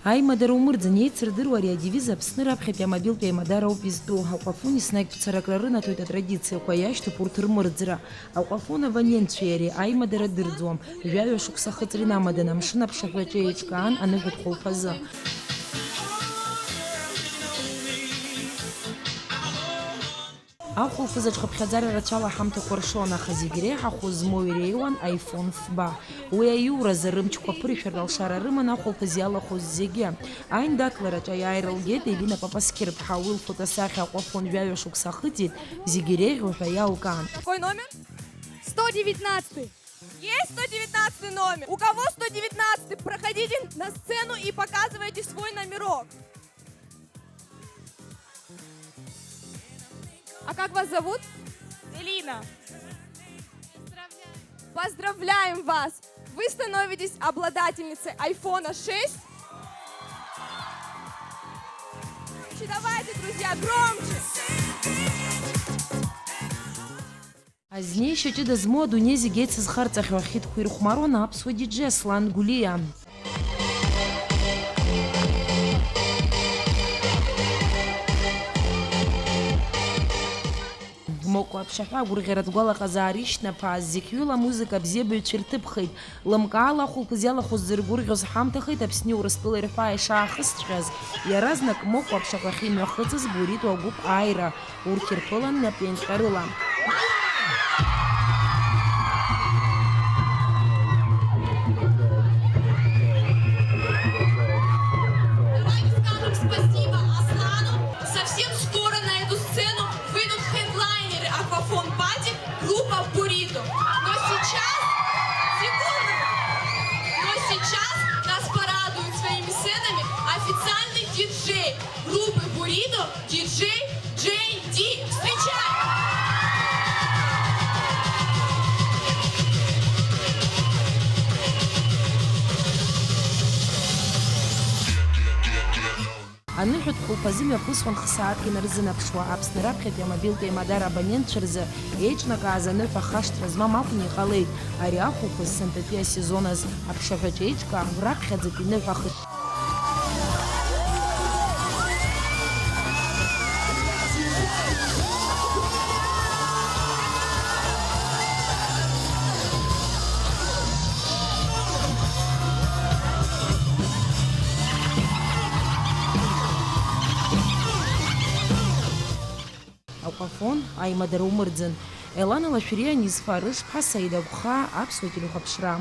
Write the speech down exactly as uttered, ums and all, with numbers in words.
Аимадара умырӡын, еицырдыруа ари адевиз Аԥсны раԥхьатәи амобилтә аимадара ауп изтәу. Аҟәафон еснагь ԥҵаракра рынаҭоит атрадициақәа, иашьҭоуп урҭ рмырӡра. Аҟәафон абонентцәеи иареи аимадара дырӡуам. Жәаҩа шықәса ахыҵра инамаданы амшын аԥшаҳәаҿы еиҿкаан аныҳәатә хәылԥазы. Ахәылԥаз аҿхыԥхьаӡара рацәала аҳамҭақәа ршон, аха зегь реиҳа хәы змоу иреиуан аифон фба. Уи аиуразы рымчқәа ԥыршәартә алшара рыман ахәылԥаз иалахәыз зегьы. Аиндаҭлараҿ аиааира лгеит Елина Папасқьыр-ԥҳа, уи лфотосахьа Аҟәафон жәаҩа шықәса ахыҵит, зегь иреиӷьу ҳәа иалкаан. Какой номер? Сто девятнадцатый. Есть сто девятнадцатый номер? У кого сто девятнадцатый, проходите на сцену и показывайте свой номерок. А как вас зовут? Элина. Поздравляем вас! Вы становитесь обладательницей айфона шесть. Давайте, друзья, громче! Азнеишьа ҷыда змоу адунеи зегь еицызхарҵахьоу ахьитқәа ирыхәмаруан аԥсуа диџеи Аслан Гәлиа. Моко аԥшаҳәа агәырӷьаратә гәалаҟазаара ишьҭнаԥааз зықьҩыла амузыка абзиабаҩцәа ирҭыԥхеит. Лымкаала ахәылԥаз иалахәыз зыргәырӷьоз ҳамҭахеит Аԥсни Урыстәылеи рҳәаа ишаахысҵәҟьаз. Иаразнак Моко аԥшаҳәахьы имҩахыҵыз Бурито агәыԥ ааира. Урҭ ирԥылан напеинҟьарыла. Давайте скажем спасибо Аслану. Совсем скоро на эту сцену выйдут хедлайнеры Аҟәафон Пати, группа Бурито. Но сейчас, секунду, но сейчас нас порадует своими сетами официальный диджей группы Бурито, диджей Джей Ди. Встречаем! Аныҳәатә хәылԥазы мҩаԥысуан хсааҭк инарзынаԥшуа, Аԥсны раԥхьатәи амобилтә еимадара абонентцәа рзы еиҿнакааз аныҳәа хашҭра змам акәны иҟалеит. Ари ахәылԥаз сынтәатәи асезон азы аԥшаҳәаҿы еиҿкаау раԥхьаӡатәи ныҳәа хыҭ. Аҟәафон, аимадара умырӡын. Елана Лашәриа, Анис Фарыш, ԥа Саида Гәхаа, Аԥсуа телехәаԥшра.